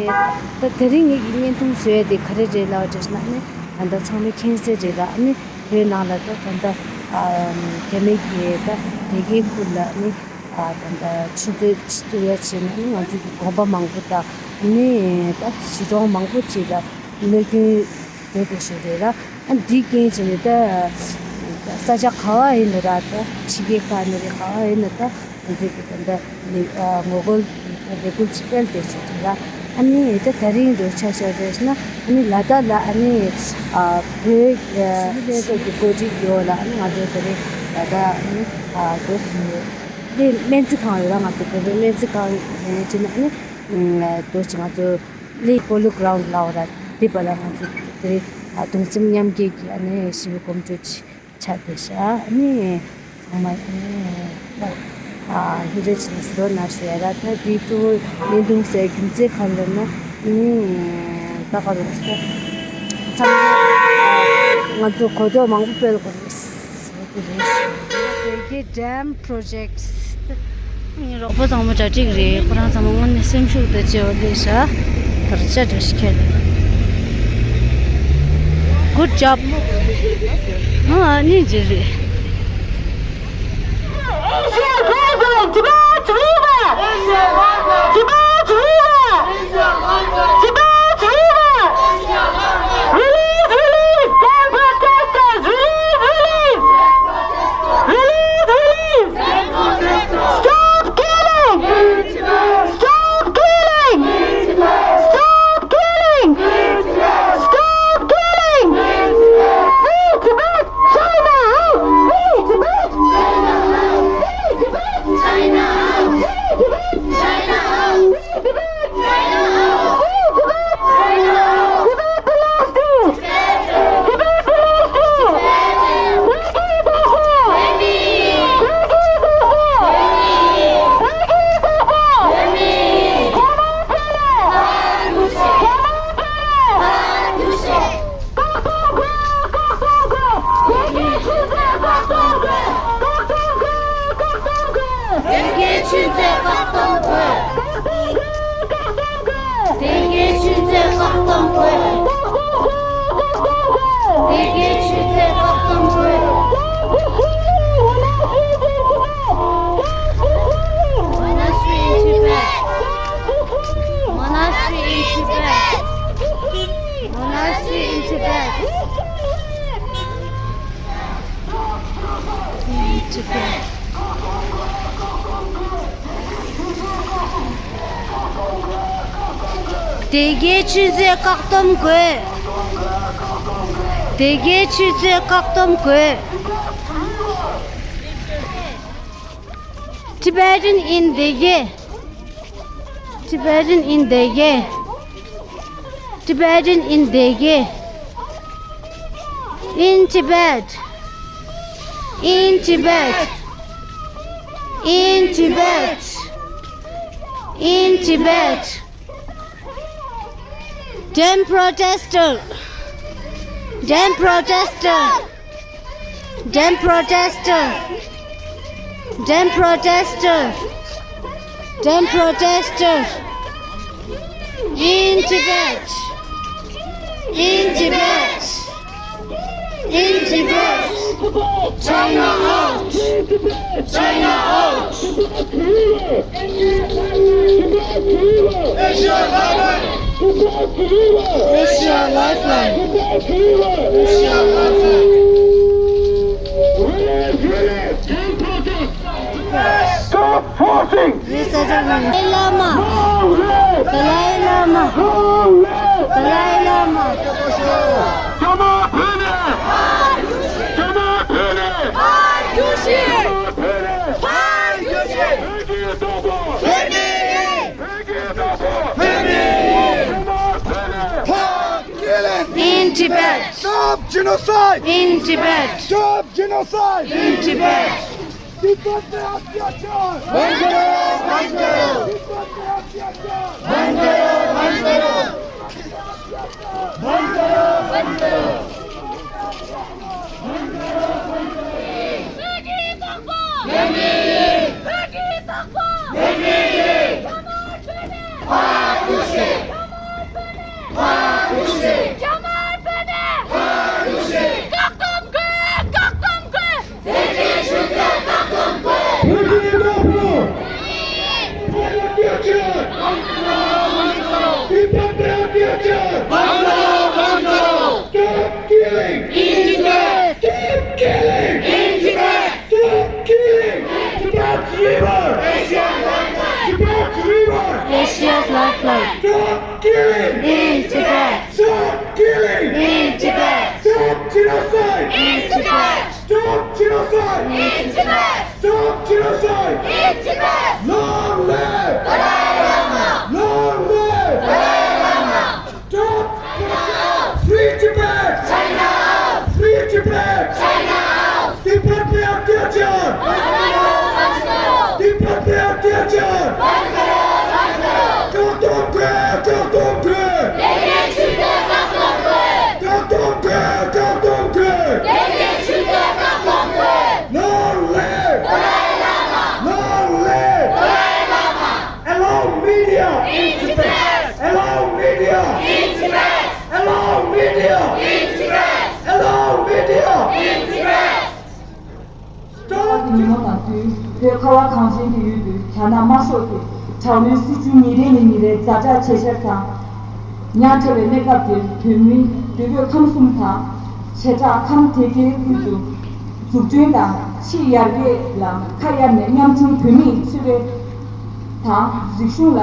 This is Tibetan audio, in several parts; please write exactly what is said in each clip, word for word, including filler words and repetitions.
ད་དེ་རིང་ངེད་ཀྱི་བརྙན་ཐུང་བཟོས་ཏེ་ག་རེ་རེད་ལབ་བྱས་ན་ནི། ད་ལྟ་ཚང་མས་མཁྱེན་གསལ་རེད་ལ། ཨ་ནི་བོད་ནང་ལ་ད་ད་ལྟ་རྒྱ་མི་གིས་ད་སྡེ་དགེ་ཁུལ་ལ་ནི་ད་ལྟ་ཆུ་མཛོད་བཙུགས་ཡ་བྱས་ན་ནི་ང་ཚོ་གི་དགོན་པ་མང་པོ་དང་ནི་ད་གཞིས་གྲོང་མང་པོ་ཅིག་ལ་གནོད་སྐྱོན་འགྲོ་བསྡད་ཤོག་རེད་ལ། ཨ་འདི་རྐྱེན་བྱས་ནས་ད་ས་ཆ་ག་བ་ཡིན་ན་ར། ད་ཕྱི་རྒྱལ་ཁག་ནས་རེད། ག་བ་ཡིན་ན་ད་ང་ཚོ་གི་ད་ལྟ་ལས་ཨ་ངོ་རྒོལ་གྱི་ད་ལས་འགུལ་ཅིག་སྤེལ་བསྡད་ཤོག་རེད་ལ། ཨ་ནི་ད་དེ་རིང་འདིར་ཆ་བཞག་པ་ཡིན་ན་ཨ་ནི་ལ་དྭགས་ལ་ཨ་ནི་ཨ་བོད་ཨ་ཞི་བའི་སློབ་གསོ་གི་གོ་སྒྲིག་ཡོད་ལ། ཨ་ནི་ང་ཚོ་དེ་རིང་ལ་དྭགས་ཨ་ནི་ཨ་དེ་གླེ་སྨན་རྩིས་ཁང་ཡོད་ལ། ང་ཚོ་བོད་པའི་སྨན་རྩིས་ཁང་ཡིན་ཕྱིན་ཨ་ནི་ཨ་དེ་ཅིག་ང་ཚོ་གླེ་པོ་ལོ་གྷ་རའུན་ཌི་ལབ་པ་ར། དེ་པ་ལ་ང་ཚོ་དེ་རིང་ཨ་གདུང་སེམས་མཉམ་སྐྱེད་ཀྱི་ཨ་ནི་ཞི་བའི་གོམ་བགྲོད་ཅིག་ཆགས་བསྡད་ཤག་ཨ་ནི་ཚང་མ་ཨ་ནི་ཨ་ཧི་རེ་ཆེ་ནས་གཟིགས་རོགས་གནང་ཞུ་ཡ་ར། ད་དེ་གཙོ་བོ་བརྙན་ཐུང་བཟོ་རྒྱུ་མཚན་ག་རེ་ལབ་ན། ཨ་ནི་ད་ག་རེ་ཟེར། ཚང་མས་ང་ཚོ་གོ་རྟོགས་མང་པོ་སྤེལ་དགོས་རེད་ཟེར་གྱི་རེད། བོད་ཀྱི་ཌེམ་པོ་རོ་ཇེཀ་ངའི་རོགས་པ་ཚང་མ་གྲ་སྒྲིག་རེད། ཁོ་རང་ཚང་མ་དངོས་གནས་སེམས་ཤུགས་དང་བཅས་པ་སླེབས་ཤག་དར་ཆ་འདྲ་ཞིག་ཁྱེར། Good job. ཨ་ནི་ཇི་རེད། Asia Tibet River! Tibet River! Tibet River! Release, release! Stand protesters! Release, release! Release, release! Stop killing! Stop killing! Stop killing! Stop killing! Free Tibet! China out! Free Tibet! China out! Free Tibet! China out! Free Tibet! China out! Free Tibet! China out! Tibet belongs to Tibet belongs to Tibet! Tibet belongs to Tibet! Tibet belongs to Tibet! དེ་གའི་ཆུ་ཚོད་བཀག་སྡོམ་དགོས། དེ་གའི་ཆུ་ཚོད་བཀག་སྡོམ་དགོས། Monastery in Tibet. Monastery in Tibet. Monastery in Tibet. In Tibet. དེ་གའི་ཆུ་ཚོད་བཀག་སྡོམ་དགོས། དེ་གའི་ཆུ་ཚོད་བཀག་སྡོམ་དགོས། Tibetan in Dege. Tibetan in Dege. Tibetan in Dege. In Tibet. In Tibet. In Tibet. In Tibet. ཌེམ་པོ་རོ་ཊེསི་ཊར། ཌེམ་པོ་རོ་ཊེསི་ཊར། ཌེམ་པོ་རོ་ཊེསི་ཊར། ཌེམ་པོ་རོ་ཊེསི་ཊར། ཌེམ་པོ་རོ་ཊེསི་ཊར། In Tibet. In Tibet. In Tibet. China out. China out. Asia Lifeline. Asia Lifeline. Asia Lifeline. Stop forcing. Dalai Lama. Dalai Lama. Dalai Lama. In Tibet. Stop genocide! In Tibet. Stop genocide! In Tibet. Tibet में अत्याचार! बंद करो, बंद करो। तिब्बत में अत्याचार! बंद करो, बंद करो। बंद करो, बंद करो। तिब्बत पे अत्याचार। बंद करो, बंद करो। Stop killing. In Tibet. Stop killing. In Tibet. Stop killing. Tibet's river. Asia's lifeline. Tibet's river. Asia's lifeline. Stop killing. In Tibet. Stop killing. In Tibet. Stop genocide. In Tibet. Stop genocide. In Tibet. Stop genocide! In Tibet! Long live! Dalai Lama! Long live! Dalai Lama! Stop! China out! Free Tibet! China out! Free Tibet! China out! Tibet पे अत्याचार! बंद करो, बंद करो! तिब्बत पे अत्याचार! बंद करो, बंद करो! काकतों के, काकतों के! लेकिन छूटो काकतों के! काकतों के, काकतों के! लेकिन छूटो काकतों के! Long live! Dalai Lama! Long live! Dalai Lama! Allow media! In Tibet! Allow media! In Tibet! Allow media! In Tibet! Allow media! In Tibet! Stop! ཉིན་མོ་དང་དུས་བོད་ཁ་བ་གངས་ཅན་གྱི་ཡུལ་དུ་རྒྱ་ནག་དམར་ཤོག་གིས་དྲག་གནོན་སྲིད་བྱུས་ཉིན་རེ་ནས་ཉིན་རེ་ཛ་དྲག་ཇེ་ཆེར་དང་། ཉག་ཕྲ་བའི་གནས་སྐབས་འདིར་བོད་མིའི་འདོད་དགུའི་ཁམས་གསུམ་དང་། བྱེ་བྲག་ཁམས་དེ་གའི་ཁུལ་དུ་འཛུགས་སྐྲུན་དང་ཕྱི་ཡར་རྒྱས་ལ་ཁ་གཡར་ནས་མཉམ་ཆུང་བོད་མིའི་ཆོས་དད་དང་རིག་གཞུང་ལ་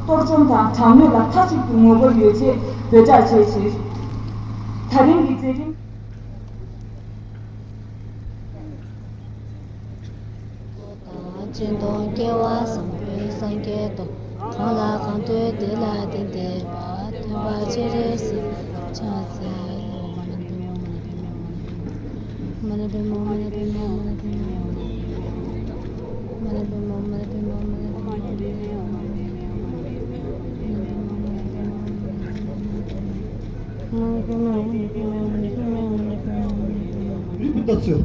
གཏོར་བཅོམ་དང་དྲག་གནོན་ལ་མཐའ་གཅིག་ཏུ་ངོ་རྒོལ་ཡོད་ཚད་འབོད་སྒྲ་བྱས་ཕྱིར། ད་རིང་གི་མཛད་རིམ། སྤྱན་སྟོང་སྐྱེ་བ་བཟང་པོའི་སངས་རྒྱས་སྟོང་། གང་ལ་གང་འདུལ་དེ་ལ་བརྟེན་ཏེ་འབར། སྟོན་པ་སྤྱན་རས་གཟིགས་ཕྱག་འཚལ་ལོ། རིག་པའི་ལྟ་ཚུལ།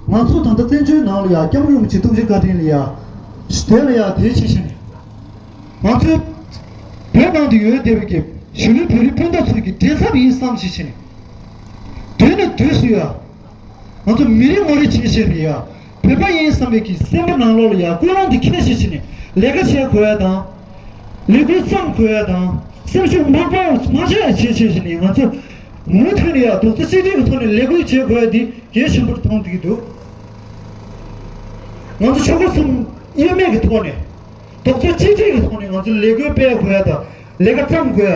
ང་ཚོ་ད་ལྟ་བཙན་བྱོལ་ནང་ལ་ཡ་སྐྱབས་མགོན་རིན་པོ་ཆེ་ཐུགས་རྗེ་བཀའ་དྲིན་ལ་ཡ་དེ་ལ་ཡ་དེའི་ཆེད་བཞིན་ང་ཚོའི་བོད་ནང་དུ་ཡོད་བསྡད་པའི་གི་གཞིས་ལུས་བོད་རིགས་སྤུན་ཟླ་ཚོ་གི་འབྲེལ་ཚབ་ཡིན་བསམ་ཞིག་བྱས་ནས་དུས་ནས་དུས་སུ་ཡ་ང་ཚོ་མི་རེ་ངོ་རེ་བྱེད་བྱེད་རེད་ཡ་བོད་པ་ཡིན་བསམ་པའི་གི་སེམས་པ་ནང་ལོགས་ལ་ཡ་ཀུན་སློང་འདི་ཁྱེར་བྱེད་བྱས་ནས་ལས་ཀ་བྱེད་དགོས་ཡ་དང་། ལས་འགུལ་བརྩམས་དགོས་ཡ་དང་སེམས་ཤུགས་མ་སྤར་བ་མ་ཆག་ཡ་བྱེད་བྱེད་བྱས་ནས་ང་ཚོ་མུ་མཐུད་ནས་ཡ་རྡོག་རྩ་གཅིག་སྒྲིལ་གྱི་ཐོག་ནས་ལས་འགུལ་བྱེད་དགོས་ཡ་འདི་གལ་ཆེན་པོར་མཐོང་བསྡད་ཀྱི་འདུག་ང་ཚོ་ཆོལ་ཁ་གསུམ་དབྱེར་མེད་ཀྱི་ཐོག་ནས་རྡོག་རྩ་གཅིག་སྒྲིལ་གྱི་ཐོག་ནས་ང་ཚོ་ལས་འགུལ་སྤེལ་དགོས་ཡ་དང་ལས་ཀ་བརྩམས་དགོས་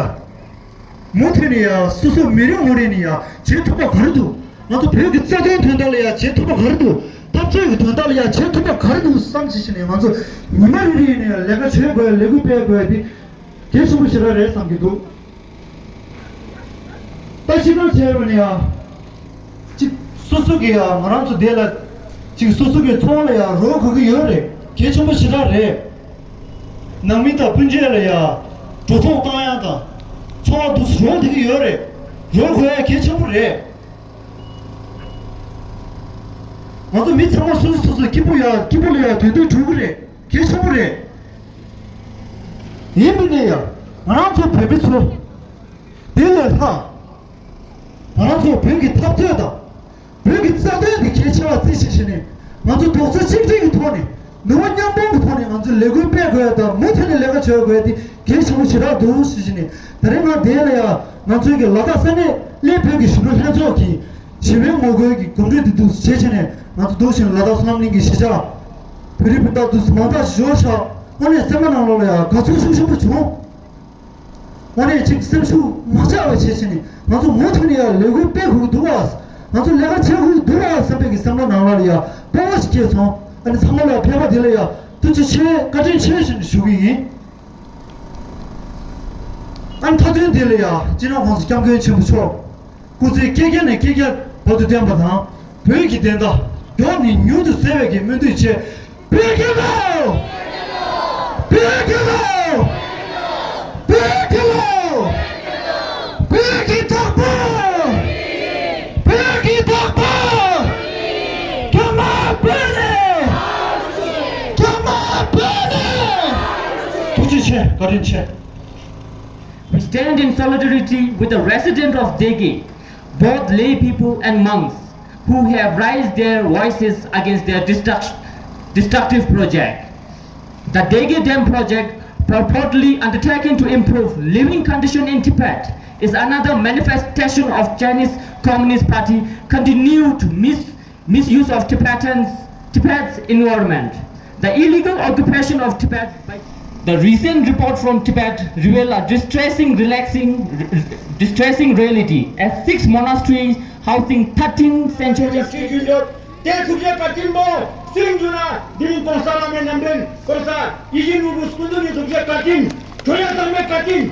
ཡ། མུ་མཐུད་ནས་ཡ་སོ་སོ་མི་རེ་ངོ་རེ་ནས་ཡ་བྱེད་ཐུབ་པ་ག་རེ་འདུག་ང་ཚོ་བོད་ཀྱི་རྩ་དོན་དོན་དག་ལ་ཡ་བྱེད་ཐུབ་པ་ག་རེ་འདུག་འཐབ་རྩོད་ཀྱི་དོན་དག་ལ་ཡ་བྱེད་ཐུབ་པ་ག་རེ་འདུག་བསམ་བྱེད་བྱས་ནས་ང་ཚོ་ཉི་མ་རེ་རེ་ནས་ཡ་ལས་ཀ་བྱེད་དགོས་ཡ་ལས་འགུལ་སྤེལ་དགོས་ཡ་དེ་གལ་ཆེན་པོ་ཞེ་དྲག་རེད་བསམ་གྱི་འདུག་ད་ཕྱི་ནང་བྱས་པ་ནས་ཡང་གཅིག་སོ་སོ་གི་ཡང་ང་རང་ཚོ་དེ་ལ་གཅིག་སོ་སོ་གི་འཚོ་བ་ལ་ཡང་རོགས་དགོས་ཀྱི་ཡོད་རེད། གལ་ཆེན་པོ་ཞེ་དྲག་རེད། ནང་མི་དང་སྤུན་མཆེད་ལ་ཡང་འགྲོ་སོང་བཏང་ཡག་དང་འཚོ་བ་འདུག་སེ་རོགས་དགོས་ཀྱི་ཡོད་རེད། རོགས་དགོས་ཡག་གལ་ཆེན་པོ་རེད། ང་ཚོ་མི་ཚང་མ་སོ་སོ་སོ་སོ་སྐྱིད་པོ་ཡག་སྐྱིད་པོ་ལ་ཡང་དོན་དུ་འགྲོ་གི་རེད། གལ་ཆེན་པོ་རེད། ཡིན་པ་ནས་ཡང་ང་རང་ཚོ་བོད་མི་ཚོ། དེ་ལས་ལྷག་ང་རང་ཚོ་བོད་ཀྱི་འཐབ་རྩོད་དང་། བོད་ཀྱི་རྩ་དོན་དེ་གལ་ཆེ་བ་བརྩི་བྱས་བྱས་ནས། ང་ཚོ་རྡོག་རྩ་གཅིག་སྒྲིལ་གྱི་ཐོག་ནས། ནུས་པ་མཉམ་སྤུངས་ཀྱི་ཐོག་ནས་ང་ཚོས་ལས་འགུལ་སྤེལ་དགོས་ཡ་དང་མུ་མཐུད་ནས་ལས་ཀ་བྱེད་དགོས་ཡ་དེ་གལ་ཆེན་པོ་ཞེ་དྲག་འདུག་ཞེས་བྱས་ནས། ད་རེས་ང་འདིར་ལ་ཡ་ང་ཚོའི་གི་ལ་དྭགས་ས་གནས་སླད་བོད་ཀྱི་གཞོན་ནུ་ལྷན་ཚོགས་ཀྱི་ཞི་བའི་ངོ་རྒོལ་གྱི་གོམ་བགྲོད་དེ་འདུག་བྱས་བྱས་ནས། ང་ཚོ་འདུག་བྱས་ནས་ལ་དྭགས་བསོད་ནམས་གླིང་གི་གཞིས་ཆགས་བོད་རིགས་སྤུན་ཟླ་འདུག་མང་དག་ཞིག་འབྱོར་ཤག་དངོས་གནས་སེམས་པ་ནང་ལོགས་ལ་ཡ་དགའ་ཚོར་ཤུགས་ཆེན་པོ་བྱུང་། དངོས་གནས་ཅིག་སེམས་ཤུགས་མ་ཆག་པ་བྱས་བྱས་ནས་ང་ཚོ་མུ་མཐུད་ནས་ཡང་ལས་འགུལ་སྤེལ་དགོས་ཀྱི་འདུག་བ། ང་ཚོ་ལས་ཀ་བྱེད་དགོས་ཀྱི་འདུག་བ་བསམ་པའི་གི་སེམས་པ་ནང་ལ་ཡང་སྤོབས་པ་ཞིག་སྐྱེས་སོང་། ཨ་ནི་ཚང་མ་ལ་ཕེབས་པ་དེ་ལ་ཡང་ཐུགས་རྗེ་ཆེ་བཀའ་དྲིན་ཆེ་ཞེས་ཞུ་གི་ཡིན། ཨ་ནི་མཐའ་དོན་དེ་ལ་ཡང་སྤྱི་ནོར་༸གོང་ས་༸སྐྱབས་མགོན་ཆེན་པོ་མཆོག་སྐུ་ཚེ་བསྐལ་བརྒྱ་ནས་བསྐལ་བརྒྱ་བར་དུ་བརྟན་པ་དང་། བོད་ཀྱི་བདེན་མཐའ་མགྱོགས་ནས་མྱུར་དུ་གསལ་བའི་གི་སྨོན་འདུན་བཅས། བོད་རྒྱལ་ལོ། བོད་རྒྱལ་ལོ། བོད་རྒྱལ་ལོ། བོད་ཀྱི་བདག་པོ། བོད་ཀྱི་བདག་པོ། རྒྱ་དམར་བོད་ནས། རྒྱ་དམར་བོད་ནས། ཐུགས་རྗེ་ཆེ། བཀའ་དྲིན་ཆེ། We stand in solidarity with the residents of Dege, both lay people and monks, who have raised their voices against their destruct-, destructive project. The Dege Dam project purportedly undertaken to improve living condition in Tibet is another manifestation of Chinese Communist Party continued mis- misuse of Tibetans, Tibet's environment. The illegal occupation of Tibet by the recent report from Tibet reveal a distressing, relaxing, distressing reality. As six monasteries housing thirteen centuries དེ་ཐུགས་རྗེ་བཀའ་དྲིན་པོ་སེམས་འཇུ་ན་འདི་ནི་༸གོང་ས་བླ་མའི་རྣམ་འདྲེན་༸གོང་ས་ཡིད་བཞིན་ནོར་བུ་སྐུ་མདུན་ནི་ཐུགས་རྗེ་བཀའ་དྲིན། ཁྱོད་ཡ་ཚང་མའི་བཀའ་དྲིན།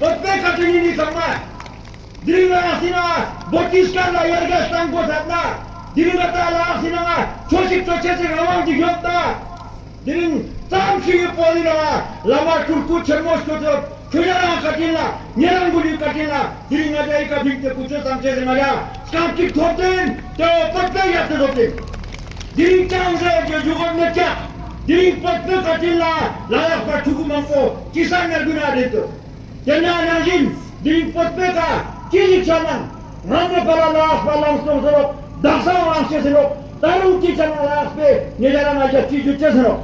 བོད་པའི་བཀའ་དྲིན་ཡིན་ནི་ཚང་མ། དེ་རིང་ལ་ཡག་སྲིད་ན་བོད་ཀྱི་སྐད་ལ་ཡར་རྒྱས་གཏང་དགོས་ཟེར་ན། དེ་རིང་ལ་ད་ལ་ཡག་སྲིད་ན་ང་ཆོས་ཤིག་གཙོ་ཆེ་ཆེ་རང་དབང་ཅིག་ཡོད་ད། དེ་རིང་ཙམ་ཞིག་གི་བོད་ཡིག་ལ་བླ་མ་སྤྲུལ་སྐུ་ཆེན་མོ་སྐྱོད་ཐུབ་ཁྱོད་རང་བཀའ་དྲིན་ལ་ཉེ་རང་གུ་ལུས་བཀའ་དྲིན་ལ། དེ་རིང་ང་ཅག་ཡི་ཀ་ཕིག་དེ་ཀུ་ཆོས་སམ་ཆེ་ཟེར་ང་ཡ་སྐམ་གཅིག་ཐོབ་ཏེ་དེ་བོད་པའི་ཡག་དེ་ཐོབ་ཏེ། དེ་རིང་ཅང་རེ་རྒྱུ་གོ་མེད་ཀྱག་དེ་རིང་བོད་པའི་བཀའ་དྲིན་ལ་ལ་ཡག་པ་ཕྲུ་གུ་མང་པོ་ཅི་ས་ཉར་དགོས་ན་རེད་དོ། དེ་ན་ནང་བཞིན་འདི་རིང་བོད་པའི་ཀ་ཅི་ཞིག་བྱ་ན། རང་ནས་པ་ལ་ལ་ཨ་པ་ལང་སྟོང་ཟེར་རོ། བདག་ས་རང་ཤེས་ཟེར་རོ། ད་རུང་ཅི་བྱ་ན་ལ་ཨ་པའི་ཉེ་ཆར་ང་རྒྱལ་ཅི་རྒྱུ་ཅི་ཟེར་རོ།